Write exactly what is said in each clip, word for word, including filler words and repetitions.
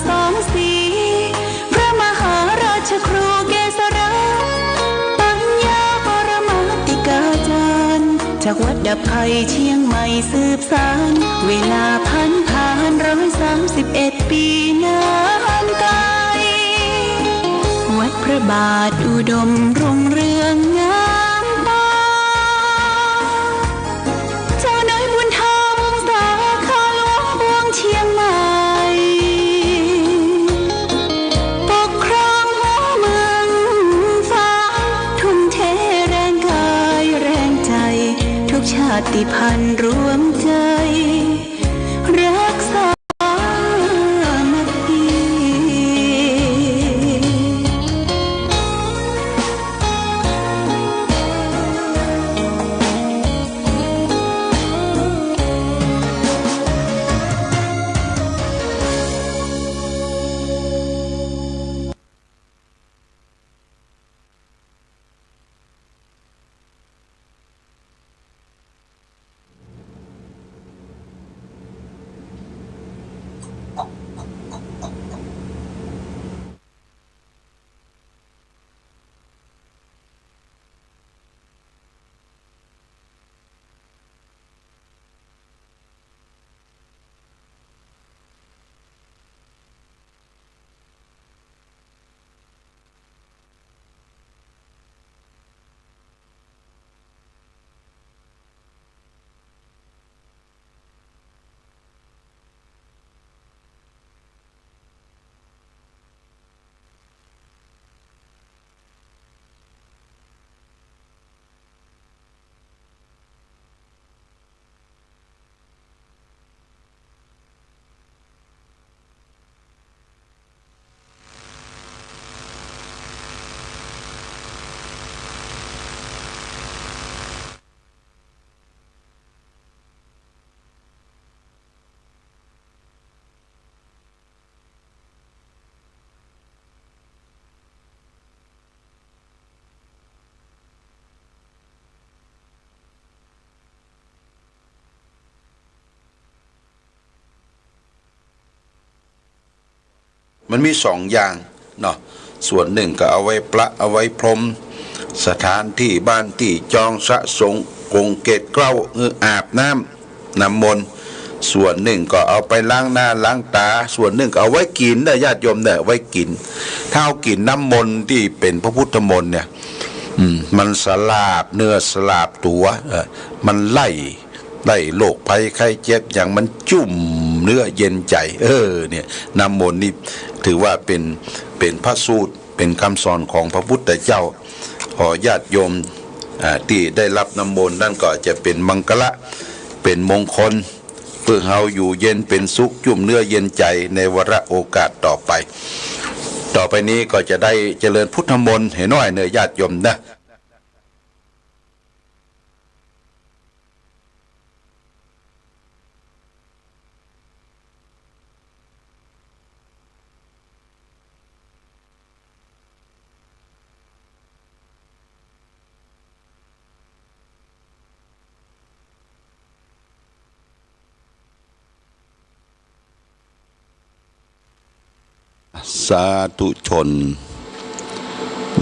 สองสี พระมหาราชครูเกษรา ปัญญาปรมาติกาจารย์ จากวัดดับภัยเชียงใหม่สืบสาน เวลาผันผ่านร้อยสามสิบเอ็ดปีนานไกล วัดพระบาทอุดมรุ่งเรืองงามตา เจ้าน้อยบุญธรรมสาขาหลวงเชียงใหม่ ปกครองหัวเมืองฟ้า ทุ่มเทแรงกายแรงใจ ทุกชาติพันธุ์รวมใจ รักสามัคคี มันมีสองอย่างเนาะ ส่วนนึ่งก็เอาไว้ประเอาไว้พรม สถานตี้บ้านตี้จอง สะสงกงเกศเกล้า หื้ออาบน้ำ น้ำมนต์ ส่วนนึ่งก็เอาไปล้างหน้าล้างต๋า ส่วนนึ่งก็เอาไว้กิ๋นเน่อญาติโยมเน่อ ไว้กิ๋น ถ้าเอากิ๋นน้ำมนต์ตี้เป๋นพระพุทธมนต์เนี่ย อืม มันสลาบเนื้อสลาบตั๋ว เออ มันไล่ ไล่โรคภัยไข้เจ็บหยัง มันจุ่มเนื้อเย็นใจ๋ เออ เนี่ย น้ำมนต์นี่ถือว่าเป๋น เป๋นพระสูตร เป๋นกำสอนของพระพุทธเจ้า ขอญาติโยม อ่า ตี้ได้ฮับน้ำมนต์นั้นก็จะเป๋นมังคละ เป๋นมงคล เปื้อเฮาอยู่เย็นเป๋นสุข จุ่มเนื้อเย็นใจ๋ในวาระโอกาสต่อไป ต่อไปนี้ก็จะได้เจริญพุทธมนต์หื้อหน้อยเน่อญาติโยมเน่อ สาธุชน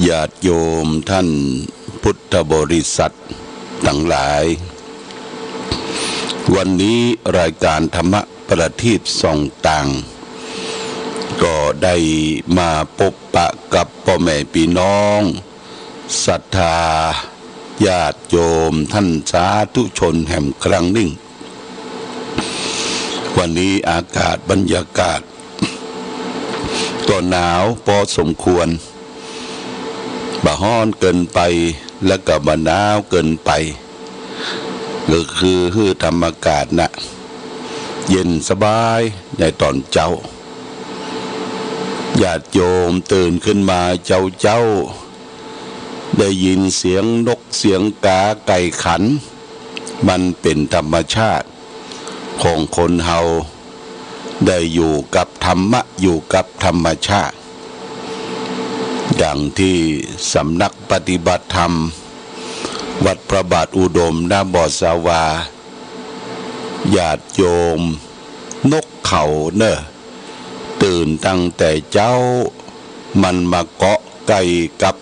ญาติโยมท่านพุทธบริษัทตังหลาย วันนี้รายก๋านธรรมประทีปส่องต่าง ก็ได้มาปบปะกับป้อแม่ปี้น้อง ศรัทธาญาติโยมต้านสาธุชนแหมครั้งนึ่ง วันนี้อากาศบรรยากาศก็หนาวปอสมควร บ่ฮ้อนเกินไป และก็บ่หนาวเกินไป ก็คือหื้อธรรมอากาศน่ะ เย็นสบายในต๋อนเจ๊า ญาติโยมตื่นขึ้นมาเจ๊าๆ ได้ยินเสียงนกเสียงก๋าไก่ขัน มันเป๋นธรรมชาติของคนเฮา ได้อยู่กับธรรมะ อยู่กับธรรมชาติ อย่างตี้สำนักปฏิบัติธรรม วัดพระบาทอุดม ณ บ่อสาวา ญาติโยม นกเขาเน่อ ตื่นตั้งแต่เจ๊า มันมาเกาะใก้กับ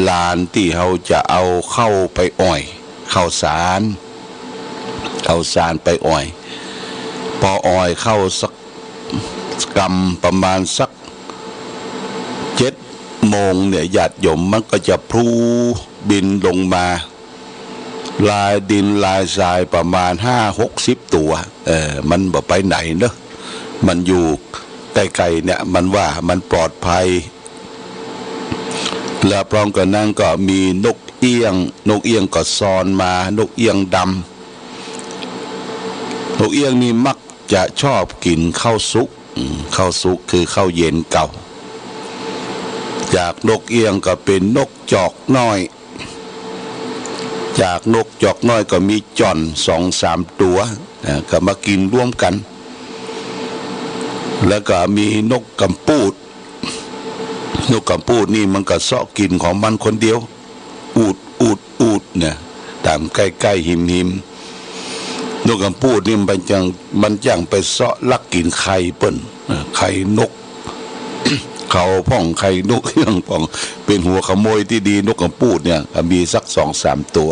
ลานตี้เฮาจะเอาข้าวไปอ่อย ข้าวสาร ข้าวสารไปอ่อย ปออ่อยข้าวสักกำประมาณสักเจ็ดโมงเนี่ย ญาติโยม มันก็จะพลูบินลงมา ลายดินลายทรายประมาณห้าหกสิบตั๋ว เออ มันบ่ไปไหนเนอะ มันอยู่ใก้ๆ เนี่ย มันว่ามันปลอดภัย และพร้อมกันนั้นก็มีนกเอี้ยง นกเอี้ยงก็ซอนมา นกเอี้ยงดำ นกเอี้ยงนี่มักจะชอบกิ๋นข้าวสุก อืม ข้าวสุกคือข้าวเย็นเก่า จากนกเอี้ยงก็เป๋นนกจอกน้อย จากนกจอกน้อยก็มีจ่อนสองสามตั๋ว อ่า ก็มากิ๋นร่วมกั๋น แล้วก็มีนกกำปูด นกกำปูดนี่มันก็เซาะกิ๋นของมันคนเดียว อูด อูด อูด เนี่ย ต๋ามใก้ๆ หิมๆ นกกำปูดนี่มันจั้ง มันจั้งไปเซาะลักกิ๋นไข่เปิ้น เออ ไข่นก เขาพ่อง ไข่นกเอี้ยงพ่อง เป๋นหัวขโมยตี้ดี นกกำปูดเนี่ย ก็มีสักสองสามตั๋ว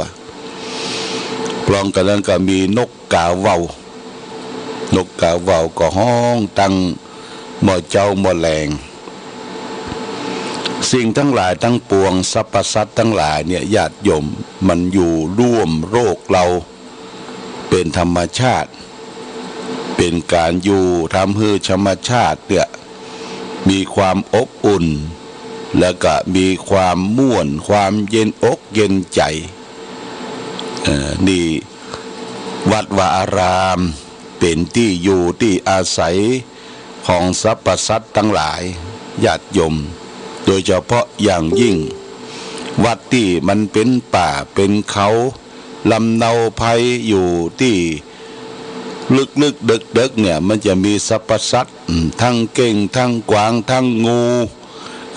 พร้อมกันนั้นก็มีนกกาเว่า นกกาเว่าก็ฮ้องตั้งเมื่อเจ๊าเมื่อแลง สิ่งตังหลายตังปวง สรรพสัตว์ตังหลายเนี่ย ญาติโยม มันอยู่ร่วมโลกเฮา เป๋นธรรมชาติ เป๋นก๋านอยู่ ทำหื้อธรรมชาติเนี่ย มีความอบอุ่น แล้วก็มีความม่วน ความเย็นอกเย็นใจ๋ เอ่อ นี่วัดวาอาราม เป๋นตี้อยู่ตี้อาศัยของสรรพสัตว์ตังหลาย ญาติโยม โดยเฉพาะอย่างยิ่ง วัดตี้มันเป๋นป่าเป๋นเขา ลำเนาไพรอยู่ตี้ลึกๆ เดิ็กๆ เนี่ย มันจะมีสรรพสัตว์ อืม ตึงเก้ง ตึงกวาง ตึงงู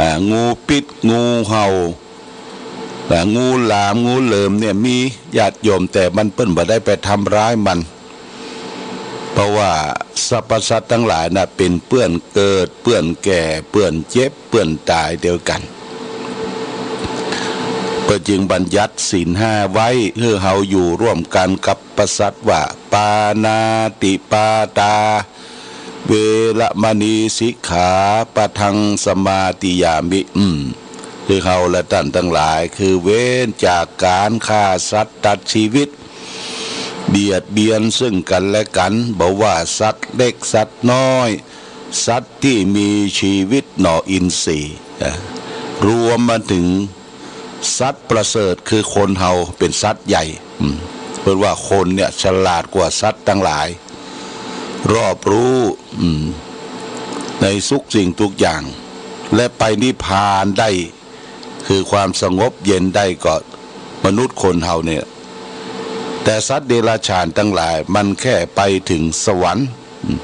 อ่า งูปิ๊ด งูเห่า อ่า งูหลาม งูเหลิมเนี่ยมี ญาติโยม แต่มันเปิ้นบ่ได้ไปทำร้ายมัน เพราะว่าสรรพสัตว์ตังหลายน่ะ เป๋นเปื้อนเกิด เปื้อนแก่ เปื้อนเจ็บ เปื้อนต๋ายเดียวกั๋น เปิ้นจึงบัญญัติศีลห้าไว้ หื้อเฮาอยู่ร่วมกั๋นกับปสัตว์ว่า ปาณาติปาตา เวระมณี สิกขาปะทัง สมาธิยามิ อืม หื้อเฮาและต้านตังหลาย คือเว้นจากก๋านฆ่าสัตว์ตัดชีวิต เบียดเบียนซึ่งกั๋นและกั๋น บ่ว่าสัตว์เล็กสัตว์น้อย สัตว์ตี้มีชีวิตหน่ออินทรีย์ นะ รวมมาเถิงสัตว์ประเสริฐ คือคนเฮาเป๋นสัตว์ใหญ่ อืม เปิ้นว่าคนเนี่ยฉลาดกว่าสัตว์ตังหลาย รอบรู้ อืม ในทุกสิ่งทุกอย่าง และไปนิพพานได้ คือความสงบเย็นได้ก็มนุษย์คนเฮาเนี่ย แต่สัตว์เดรัจฉานตังหลายมันแค่ไปเถิงสวรรค์ อืม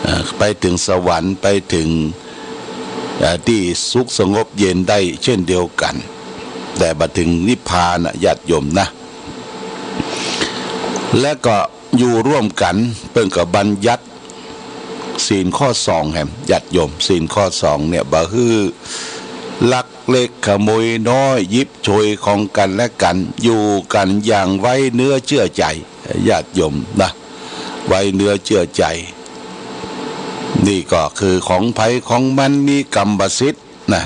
เอ่อ ไปเถิงสวรรค์ ไปเถิง เอ่อ ตี้สุขสงบเย็นได้เช่นเดียวกั๋น แต่บ่เถิงนิพพานน่ะ ญาติโยมนะ และก็อยู่ร่วมกั๋น เปิ้นก็บัญญัติ ศีลข้อสองแหม ญาติโยม ศีลข้อสองเนี่ย บ่หื้อลักเล็กขโมยน้อย หยิบฉวยของกั๋นและกั๋น อยู่กั๋นอย่างไว้เนื้อเชื่อใจ๋ ญาติโยมนะ ไว้เนื้อเชื่อใจ๋ นี่ก็คือของใผของมัน มีกรรมสิทธิ์ นะ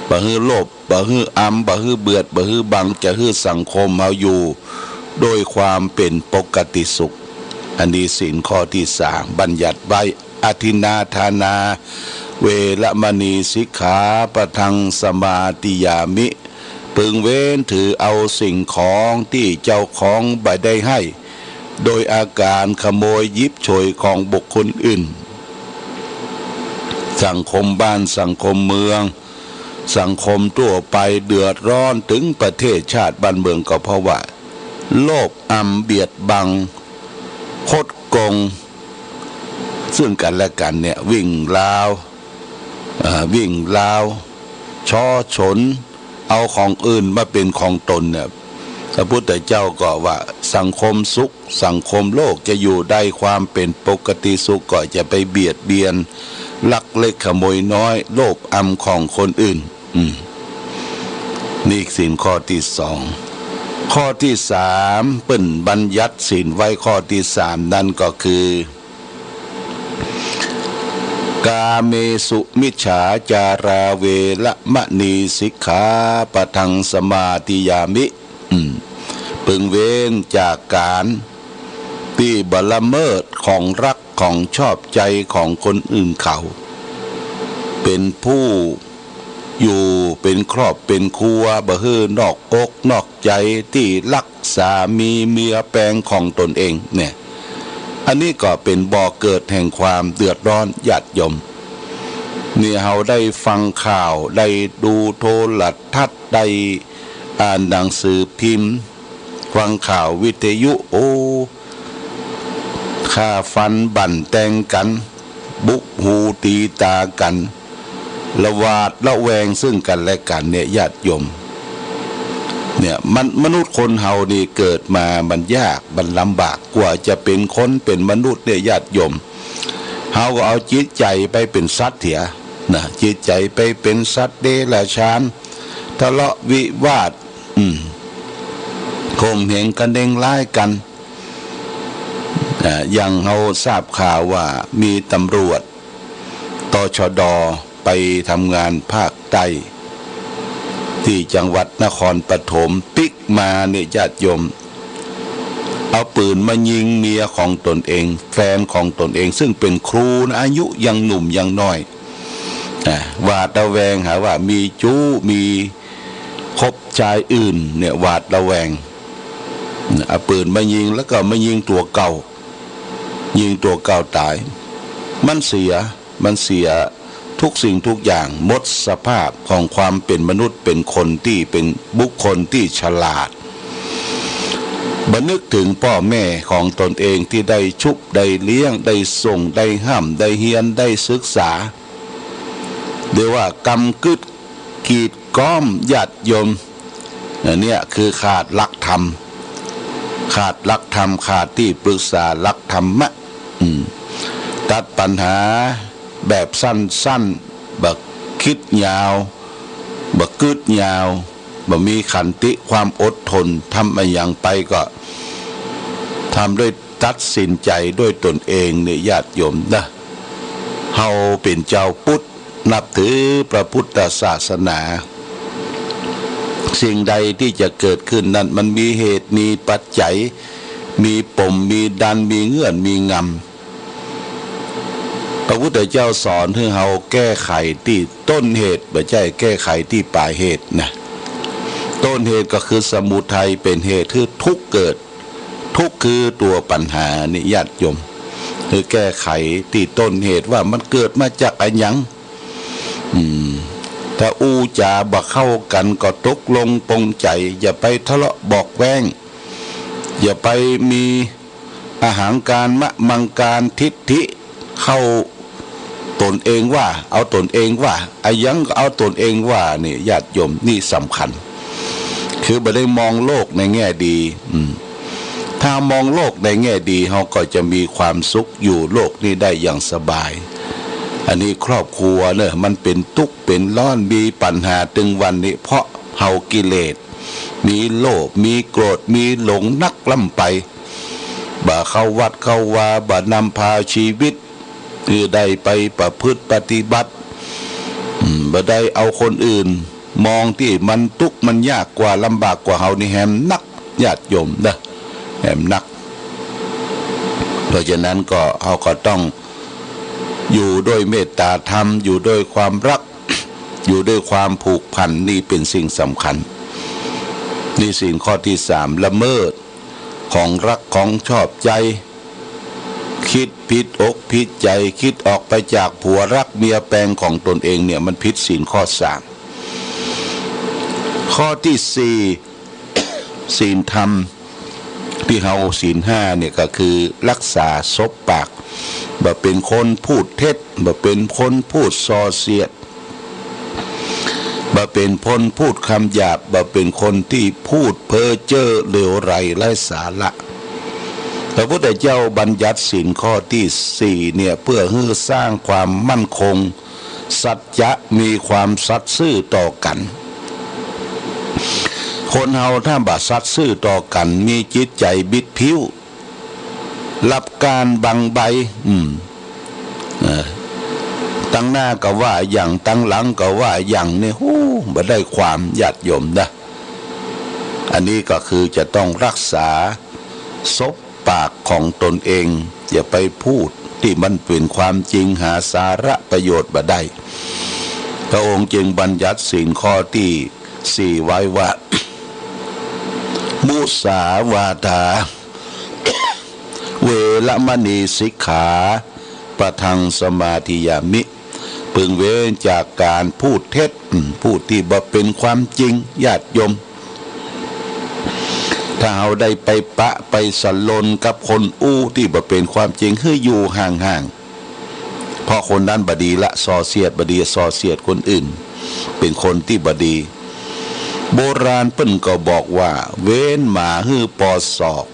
บ่หื้อโลภ บ่หื้ออำ บ่หื้อเบียด บ่หื้อบัง จะหื้อสังคมเฮาอยู่โดยความเป๋นปกติสุข อันนี้ศีลข้อตี้สามบัญญัติไว้ อทินนาทานา เวระมณี สิกขาปะทัง สมาธิยามิ พึงเว้นถือเอาสิ่งของตี้เจ้าของบ่ได้ให้ โดยอาก๋านขโมยหยิบฉวยของบุคคลอื่น สังคมบ้านสังคมเมือง สังคมทั่วไปเดือดร้อนเถิงประเทศชาติบ้านเมืองก็เพราะว่า โลภอำเบียดบัง คดโกง ซึ่งกั๋นและกั๋นเนี่ย วิ่งราว เอ่อ วิ่งราว ฉ้อฉล เอาของอื่นมาเป๋นของตนเนี่ย พระพุทธเจ้าก็ว่าสังคมสุข สังคมโลกจะอยู่ได้ความเป๋นปกติสุข ก็จะไปเบียดเบียน ลักเล็กขโมยน้อย โลภอำของคนอื่น อืม นี่ศีลข้อตี้สอง ข้อตี้สาม เปิ้นบัญญัติศีลไว้ข้อตี้สามนั้นก็คือ กาเมสุมิจฉาจารา เวระมะณี สิกขาปะทัง สมาธิยามิ อืม เปิงเว้นจากก๋านตี้บ่ละเมิดของฮักของชอบใจ๋ของคนอื่นเขา เป๋นผู้อยู่เป๋นครอบเป๋นครัว บ่หื้อนอกอกนอกใจ๋ตี้ฮักสามีเมียแปงของตนเองเนี่ย อันนี้ก็เป๋นบ่อเกิดแห่งความเดือดร้อนญาติโยม นี่เฮาได้ฟังข่าว ได้ดูโทรทัศน์ ได้อ่านหนังสือพิมพ์ ฟังข่าววิทยุ โอ้ ฆ่าฟันบั่นแตงกั๋น บุกหูตีต๋ากั๋น หวาดระแวงซึ่งกั๋นและกั๋นเนี่ยญาติโยม เนี่ยมัน มนุษย์คนเฮานี่เกิดมามันยากมันลำบาก กว่าจะเป๋นคนเป๋นมนุษย์เนี่ยญาติโยม เฮาก็เอาจิตใจ๋ไปเป๋นสัตว์เสียนะ จิตใจ๋ไปเป๋นสัตว์เดรัจฉาน ทะเลาะวิวาท อืม ข่มเหงคะเนงร้ายกั๋น อ่า อย่างเฮาทราบข่าวว่ามีตำรวจ ตชด. ไปทำงานภาคใต้ ตี้จังหวัดนครปฐม ปิ๊กมาเนี่ยญาติโยม เอาปืนมายิงเมียของตนเอง แฟนของตนเอง ซึ่งเป๋นครูนะ อายุยังหนุ่มยังน้อย อ่า หวาดระแวงหาว่ามีจู๊ มีคบชายอื่นเนี่ย หวาดระแวง เอาปืนมายิง แล้วก็มายิงตั๋วเก่า ยิงตั๋วเก่าต๋าย มันเสีย มันเสียทุกสิ่งทุกอย่าง หมดสภาพของความเป๋นมนุษย์ เป๋นคนตี้ เป๋นบุคคลตี้ฉลาด บ่นึกเถิงป้อแม่ของตนเองตี้ได้ชุบ ได้เลี้ยง ได้ส่ง ได้ฮ่ำ ได้เฮียน ได้ศึกษา เรียกว่ากำกึ๊ด กีดก๊อมญาติโยม อันเนี้ยคือขาดหลักธรรม ขาดหลักธรรม ขาดตี้ปรึกษาหลักธรรมะ อืม ตัดปัญหาแบบสั้นๆ บ่กึ๊ดยาว บ่กึ๊ดยาว บ่มีขันติความอดทน ทำอะหยังไปก็ทำด้วย ตัดสินใจ๋ด้วยตนเองเนี่ยญาติโยมนะ เฮาเป๋นจาวพุทธ นับถือพระพุทธศาสนา สิ่งใดตี้จะเกิดขึ้นนั้นมันมีเหตุมีปัจจัย มีปมมีดัน มีเงื่อนมีงำ พระพุทธเจ้าสอนหื้อเฮาแก้ไขตี้ต้นเหตุ บ่ใจ้แก้ไขตี้ป๋ายเหตุนะ ต้นเหตุก็คือสมุทัยเป๋นเหตุหื้อทุกข์เกิด ทุกข์คือตั๋วปัญหานี่ญาติโยม คือแก้ไขตี้ต้นเหตุว่ามันเกิดมาจากอะหยัง อืม ถ้าอู้จ๋าบ่เข้ากั๋นก็ตกลงปงใจ๋ อย่าไปทะเลาะเบาะแว้ง อย่าไปมีอหังการ มะมังการ ทิฏฐิ เข้าตนเองว่า เอาตนเองว่า อะหยังก็เอาตนเองว่า นี่ญาติโยม นี่สำคัญ คือบ่ได้มองโลกในแง่ดี อืม ถ้ามองโลกในแง่ดี เฮาก็จะมีความสุขอยู่โลกนี้ได้อย่างสบาย อันนี้ครอบครัวเนอะ มันเป๋นตุ๊กข์เป๋นร้อน มีปัญหาตึงวันนี้ เพราะเฮากิเลส มีโลภ มีโกรธ มีหลงนักล้ำไป บ่เข้าวัดเข้าวา บ่นำพาชีวิต คือได้ไปประพฤติปฏิบัติ อืม บ่ได้เอาคนอื่น มองตี้มันตุ๊กข์มันยากกว่า ลำบากกว่าเฮานี่แหมนัก ญาติโยมเนอะ แหมนัก เพราะฉะนั้นก็ เฮาก็ต้องอยู่ด้วยเมตตาธรรม อยู่ด้วยความฮัก อยู่ด้วยความผูกพัน นี่เป๋นสิ่งสำคัญ นี่ศีลข้อตี้สาม ละเมิดของฮักของชอบใจ๋ กึ๊ดผิดอกผิดใจ๋ กึ๊ดออกไปจากผัวฮักเมียแปงของตนเองเนี่ย มันผิดศีลข้อสาม ข้อตี้สี่ ศีลธรรมตี้เฮา ศีลห้าเนี่ยก็คือฮักษาสบปาก บ่เป๋นคนพูดเท็จ บ่เป๋นคนพูดส่อเสียด บ่เป๋นคนพูดกำหยาบ บ่เป๋นคนตี้พูดเพ้อเจ้อเลวไหลไร้สาระ พระพุทธเจ้าบัญญัติศีลข้อตี้สี่เนี่ย เปื้อหื้อสร้างความมั่นคง สัจจะ มีความสัตย์ซื่อต่อกั๋น คนเฮาถ้าบ่สัตย์ซื่อต่อกั๋น มีจิตใจ๋บิดผิว หลับก๋านบังใบ อืม เออ ตังหน้าก็ว่าอย่าง ตังหลังก็ว่าอย่าง นี่ ฮู้ บ่ได้ความ ญาติโยมนะ อันนี้ก็คือจะต้องรักษาสบปากของตนเอง อย่าไปพูดตี้มันเป๋นความจริง หาสาระประโยชน์บ่ได้ พระองค์จึงบัญญัติศีลข้อตี้สี่ไว้ว่า มุสาวาทา เวระมณี สิกขาปะทังสมาธิยามิ พึงเว้นจากก๋านพูดเท็จ อืม พูดตี้บ่เป๋นความจริง ญาติโยม ถ้าเฮาได้ไปปะไปสะหล่นกับคนอู้ตี้บ่เป๋นความจริง หื้ออยู่ห่างๆ เพราะคนนั้นบ่ดีละ ส่อเสียด บ่ดีส่อเสียดคนอื่น เป๋นคนตี้บ่ดี โบราณเปิ้นก็บอกว่า เว้นหมาหื้อปอศอก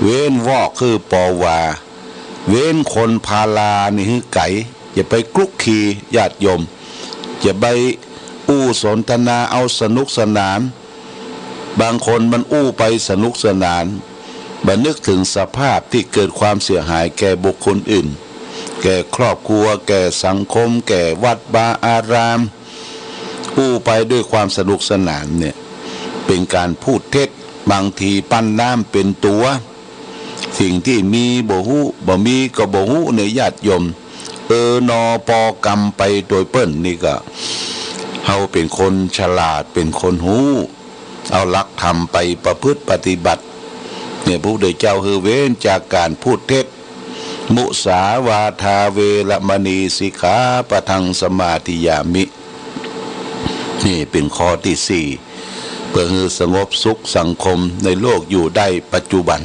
เว้นวอกหื้อปอวา เว้นคนพาลานี่หื้อไก๋ อย่าไปคลุกคลี ญาติโยม อย่าไปอู้สนทนาเอาสนุกสนาน บางคนมันอู้ไปสนุกสนาน บ่นึกเถิงสภาพตี้เกิดความเสียหายแก่บุคคลอื่น แก่ครอบครัว แก่สังคม แก่วัดวาอาราม อู้ไปด้วยความสนุกสนานเนี่ย เป๋นก๋านพูดเท็จ บางทีปั้นน้ำเป๋นตั๋ว สิ่งตี้มีบ่ฮู้ บ่มีก็บ่ฮู้เนี่ย ญาติโยม เออนอปอกำไปโตยเปิ้นนี่ก็ เฮาเป๋นคนฉลาด เป๋นคนฮู้ เอาหลักธรรมไปประพฤติปฏิบัติ เนี่ย พระพุทธเจ้าหื้อเว้นจากก๋านพูดเท็จ มุสาวาทา เวระมณี สิกขาปะทังสมาธิยามิ นี่เป๋นข้อตี้สี่ เปื้อหื้อสงบสุขสังคมในโลกอยู่ได้ปัจจุบัน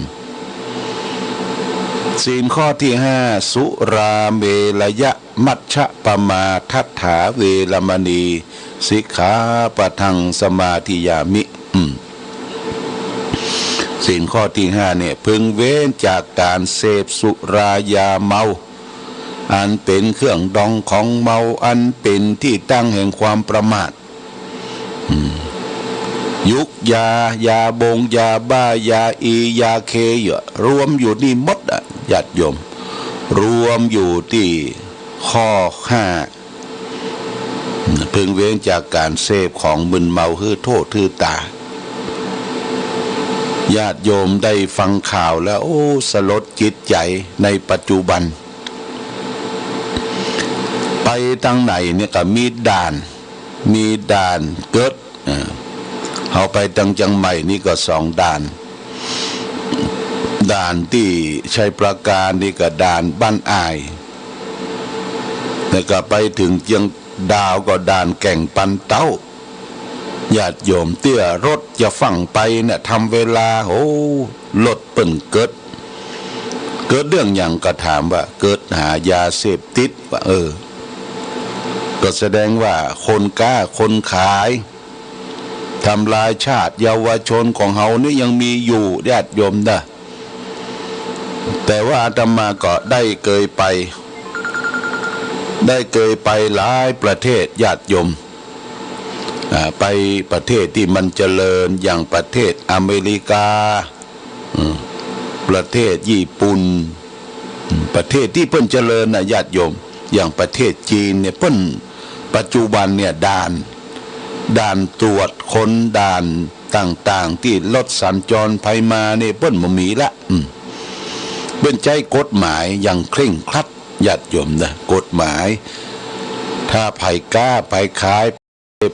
ศีลข้อตี้ห้า สุราเมรยมัชฌปมาทัฏฐา เวระมณี สิกขาปะทังสมาธิยามิ อืม ศีลข้อตี้ห้าเนี่ย พึงเว้นจากก๋านเสพสุรายาเมา อันเป๋นเครื่องดองของเมา อันเป๋นตี้ตั้งแห่งความประมาท อืม ยุกยา ยาบง ยาบ้า ยาอี ยาเค รวมอยู่นี่หมดอะ ญาติโยม รวมอยู่ตี้ข้อห้า พึงเว้นจากก๋านเสพของมึนเมาหื้อโต้ษหื้อต๋า ญาติโยมได้ฟังข่าวแล้ว โอ้ สลดจิตใจ๋ในปัจจุบัน ไปตางไหนเนี่ยก็มีด่าน มีด่านเกิด เออ เฮาไปตางเจียงใหม่นี่ก็สองด่าน ด่านตี้ชัยปราการนี่ก็ด่านบ้านอ่าย แล้วก็ไปเถิงเจียงดาวก็ด่านแก่งปันเต๊า ญาติโยม เตื้อรถจะฟั่งไปเนี่ย ทำเวลา โห รถเปิ้นเกิด เกิดเรื่องหยังก็ถามว่า เกิดหายาเสพติด ว่า เออ ก็แสดงว่าคนก๊าคนขาย ทำลายชาติเยาวชนของเฮานี่ยังมีอยู่ ญาติโยมนะ แต่ว่าอาตมาก็ได้เกยไป ได้เกยไปหลายประเทศ ญาติโยม อ่า ไปประเทศตี้มันเจริญ อย่างประเทศอเมริกา อืม ประเทศญี่ปุ่น อืม ประเทศตี้เปิ้นเจริญนะ ญาติโยม อย่างประเทศจีนเนี่ย เปิ้น ปัจจุบันเนี่ย ด่าน ด่านตรวจค้น ด่านต่างๆ ตี้รถสัญจรไปมาเนี่ย เปิ้นบ่มีละ อืม เปิ้นใจ๊กฎหมายอย่างเคร่งครัด ญาติโยมนะ กฎหมาย ถ้าใผก๊าใผขาย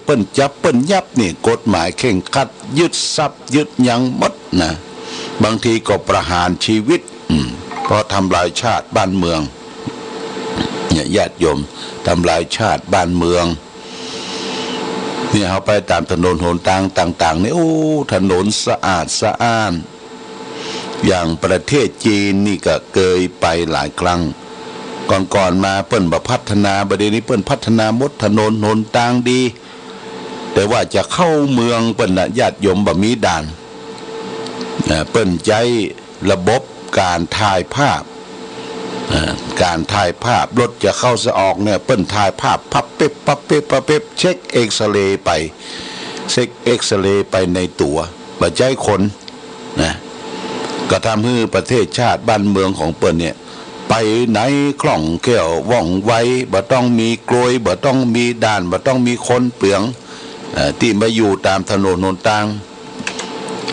เปิ้นจับเปิ้นยับนี่ กฎหมายเคร่งครัด ยึดทรัพย์ยึดหยังหมดนะ บางทีก็ประหารชีวิต อืม เพราะทำลายชาติบ้านเมือง เนี่ย ญาติโยม ทำลายชาติบ้านเมือง เนี่ย เฮาไปต๋ามถนนหนตางต่างๆ นี่ โอ้ ถนนสะอาดสะอ้าน อย่างประเทศจีนนี่ก็เกยไปหลายครั้ง ก่อนๆ มาเปิ้นบ่พัฒนา บ่าเดี่ยวนี้เปิ้นพัฒนาหมด ถนนหนตางดี แต่ว่าจะเข้าเมืองเปิ้นน่ะ ญาติโยม บ่มีด่าน อ่า เปิ้นใจ๊ระบบ ก๋านถ่ายภาพ เอ่อ ก๋านถ่ายภาพ รถจะเข้าจะออกเนี่ย เปิ้นถ่ายภาพ ปั๊บเป๊บ ปั๊บเป๊บ ปั๊บเป๊บ เช็คเอกซเรย์ไป เช็คเอกซเรย์ไปในตั๋ว บ่ใจ๊คน นะ ก็ทำหื้อประเทศชาติบ้านเมืองของเปิ้นเนี่ย ไปไหนคล่องแคล่วว่องไว บ่ต้องมีกลวย บ่ต้องมีด่าน บ่ต้องมีคนเปือง เอ่อ ตี้มาอยู่ต๋ามถนนหนตาง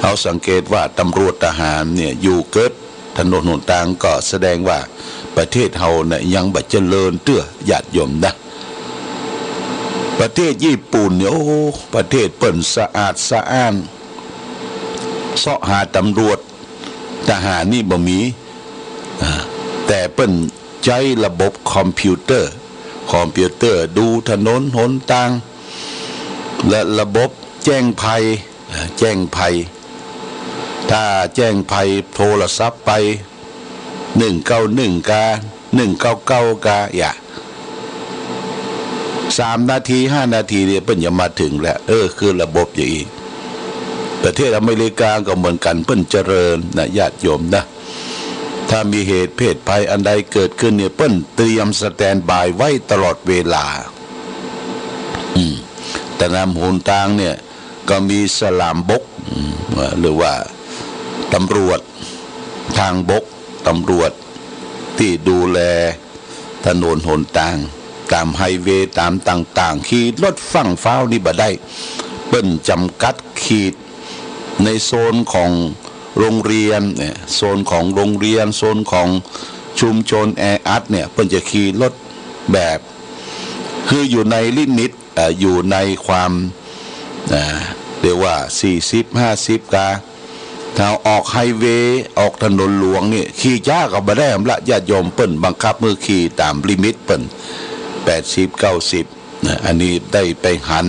เฮาสังเกตว่าตำรวจทหารเนี่ย อยู่เกิดถนนหนตาง ก็แสดงว่าประเทศเฮาเนี่ยยังบ่เจริญเตื้อ ญาติโยมนะ ประเทศญี่ปุ่นเนี่ย โอ้ ประเทศเปิ้นสะอาดสะอ้าน เซาะหาตำรวจทหารนี่บ่มี อ่า แต่เปิ้นใจ๊ระบบคอมพิวเตอร์ คอมพิวเตอร์ดูถนนหนตาง และระบบแจ้งภัย อ่า แจ้งภัย ถ้าแจ้งภัยโทรศัพท์ไป หนึ่งเก้าหนึ่ง กา หนึ่งเก้าเก้า กา อย่า สามนาที ห้านาทีเนี่ยเปิ้นจะมาเถิงแล้ว เออ คือระบบอย่างอี้ ประเทศอเมริกาก็เหมือนกั๋น เปิ้นเจริญนะ ญาติโยมนะ ถ้ามีเหตุเพศภัยอันใดเกิดขึ้นเนี่ย เปิ้นเตรียมสแตนด์บายไว้ตลอดเวลา อืม ต๋ามหนตางเนี่ย ก็มีสลามบก อืม หรือว่าตำรวจทางบก ตำรวจตี้ดูแลถนนหนตาง ต๋ามไฮเวย์ ต๋ามต่างๆ ขี่รถฟั่งฟ้าวนี่บ่ได้ เปิ้นจ๋ำกัดขีดในโซนของโรงเรียนเนี่ย โซนของโรงเรียน โซนของชุมชนแออัดเนี่ย เปิ้นจะขี่รถแบบ คืออยู่ในลิมิต เอ่อ อยู่ในความ เอ่อ เรียกว่า สี่สิบ ห้าสิบ กา ถ้าออกไฮเวย์ ออกถนนหลวงนี่ ขี่จ๊าก็บ่ได้ละ ญาติโยม เปิ้นบังคับหื้อขี่ต๋ามลิมิตเปิ้น แปดสิบ เก้าสิบ นะ อันนี้ได้ไปหัน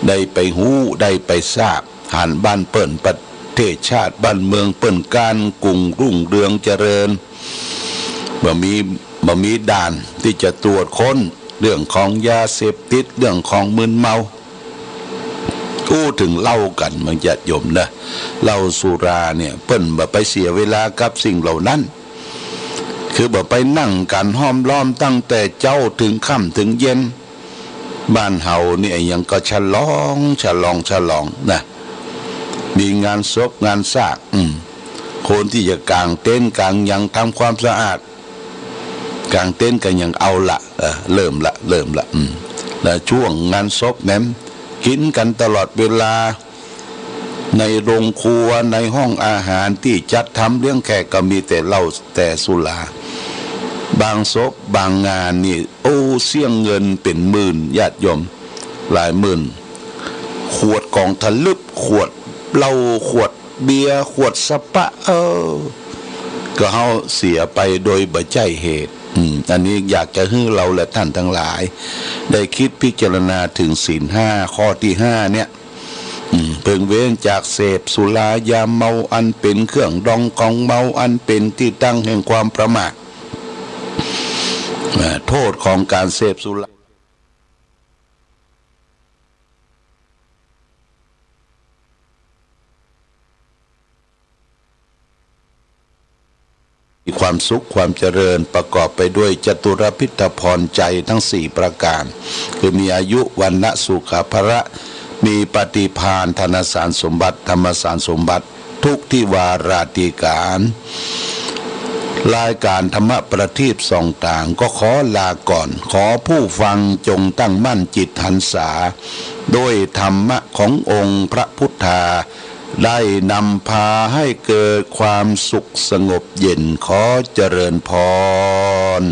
ได้ไปฮู้ ได้ไปทราบ หันบ้านเปิ้น ประเทศชาติบ้านเมืองเปิ้น ก๋านกุ่งรุ่งเรืองเจริญ บ่มี บ่มีด่านตี้จะตรวจค้นเรื่องของยาเสพติด เรื่องของมึนเมา อู้เถิงเหล้ากั๋น บางญาติโยมนะ เหล้าสุราเนี่ย เปิ้นบ่ไปเสียเวลากับสิ่งเหล่านั้น คือบ่ไปนั่งกั๋นห้อมล้อมตั้งแต่เจ๊าเถิงค่ำเถิงเย็น บ้านเฮาเนี่ยยังก็ฉลอง ฉลอง ฉลองนะ มีงานศพงานซาก อืม คนตี้จะก๋างเต็นท์ก๋างหยัง ทำความสะอาด ก๋างเต็นท์ก็ยังเอาละ เออ เริ่มละ เริ่มละ อืม แล้วช่วงงานศพแหม กิ๋นกั๋นตลอดเวลา ในโรงครัว ในห้องอาหารตี้จัดทำเลี้ยงแขกก็มีแต่เหล้าแต่สุรา บางศพบางงานนี่ โอ้ เสี้ยงเงินเป๋นหมื่น ญาติโยม หลายหมื่น ขวดก๋องทะลึบ ขวดเหล้า ขวดเบียร์ ขวดสปะ เออ ก็เฮาเสียไปโดยบ่ใจ้เหตุ อืม อันนี้อยากจะหื้อเฮาและท่านตังหลาย ได้กึ๊ดพิจารณาเถิงศีลห้า ข้อตี้ห้าเนี่ย อืม เพิ่งเว้นจากเสพสุรายาเมาอันเป๋นเครื่องดองของเมา อันเป๋นตี้ตั้งแห่งความประมาท อ่า โต้ษของก๋านเสพสุรา มีความสุขความเจริญประกอบไปด้วยจตุรพิธพรชัยทั้งสี่ประก๋าน คือมีอายุ วรรณะ สุขะ พละ มีปฏิภาณ ธนสารสมบัติ ธรรมสารสมบัติ ทุกทิวาราธิก๋าร รายก๋านธรรมะประทีปส่องตางก็ขอลาก่อน ขอผู้ฟังจงตั้งมั่นจิตหันษา ด้วยธรรมะขององค์พระพุทธา ได้นำพาให้เกิดความสุขสงบเย็น ขอเจริญพร